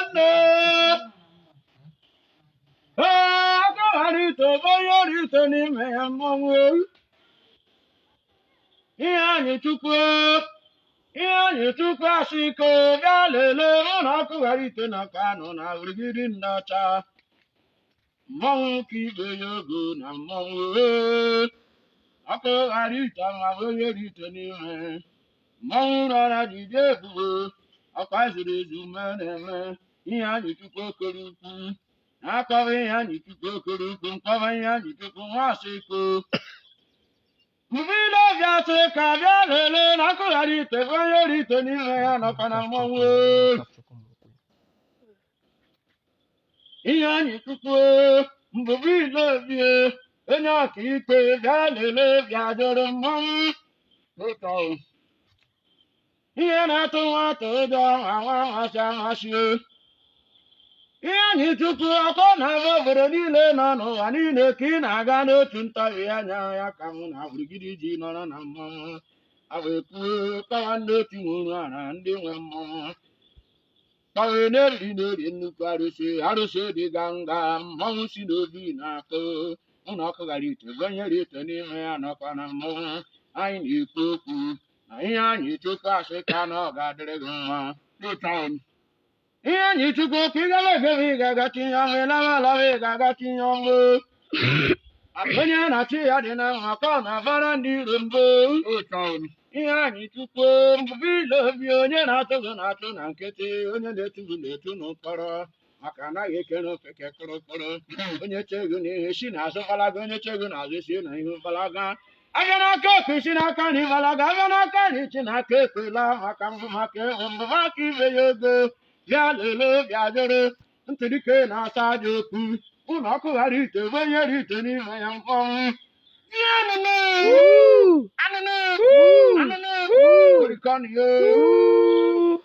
nne. Ee, aka ghara ite bụ onye ọrụ ite n'ime ya mmọnwụ. Ihe anyị chukwu, ihe anyị chukwu asị ike bịa lelee mụ na ọkụ ghara ite na kanụ na origiri ndị ọcha. Mmọnwụ ka ibe ya ogo na mmọnwụ ee. Ọkụ ghara ite ma bụ onye ọrụ ite n'ime. Mmọnwụ rọra jide ebube, ọkwa zuru ezu mee na-eme. Ihe anyị chukwu okoro ukwu. Na-akọwa ihe anyị chukwu okoro ukwu, nkọwa ihe anyị chukwu nwa asị iko. Mgbe ile ọbịa sị ka bịa lelee na ọkụ ghara ite bụ onye ọrụ ite n'ime ya nọkwa na mmọnwụ. Ihe anyị chukwu mbụbụ ile obie onye ọka ikpe bịa lelee bịa jụrụ mmọnwụ. Ụtọ. Ihe na-atụ nwata ụjọ nwa amasị amasị. Ihe anyị chukwu ọkọ na-abụ obodo niile nọ n'ụwa niile ka ị na-aga n'otu ntabi anya ya ka mụ na gburugburu ji nọrọ na mmọnwụ. Abụ ekwu kpawa ndị otu nwụrụ ara ndị nwe mmọnwụ. Kpawa na-eri na-eri nnukwu arụsị arụsị dị ganga mmọnwụ si n'obi na-akụ ụlọ ọkụ ghara ite bụ onye ri ite n'ime ya nọkwa na mmọnwụ. Anyị na-ekwu okwu na ihe anyị chukwu asị ka na ọ ga-adịrị gị mma. Ụtọ. Ihe anyị chukwu ka ị gaba egebe ị ga-aga tinye ọnwụ ịlaba alaba ị ga-aga tinye ọnwụ. Onye na-achị ya dị na mma ka ọ na-abara ndị iro mbụ. Ụtọ. Ihe anyị chukwu mbụbụ ile obi onye na-atụ gị na-atụ na nkịtị onye na-etu gị na-etu n'ụkpọrọ maka anaghị ekere ofeke kụrụkụrụ onye che gị n'ihu si n'azụ gbalaga onye che gị n'azụ si na ihu gbalaga abịa n'aka ekpe si n'aka nri gbalaga abịa n'aka nri si n'aka ekpe laa maka mbụ maka ịhụ mbụ maka ibe ya ego bịa lelee bịa jụrụ ntụdike na-asa aja okwu ụlọ ọkụ ghara ite bụ onye ri ite n'ime ya mkpọnwụ. Bịa anụnụ Woo! anụnụ Woo! anụnụ Woo! orikọnụ ya. Woo!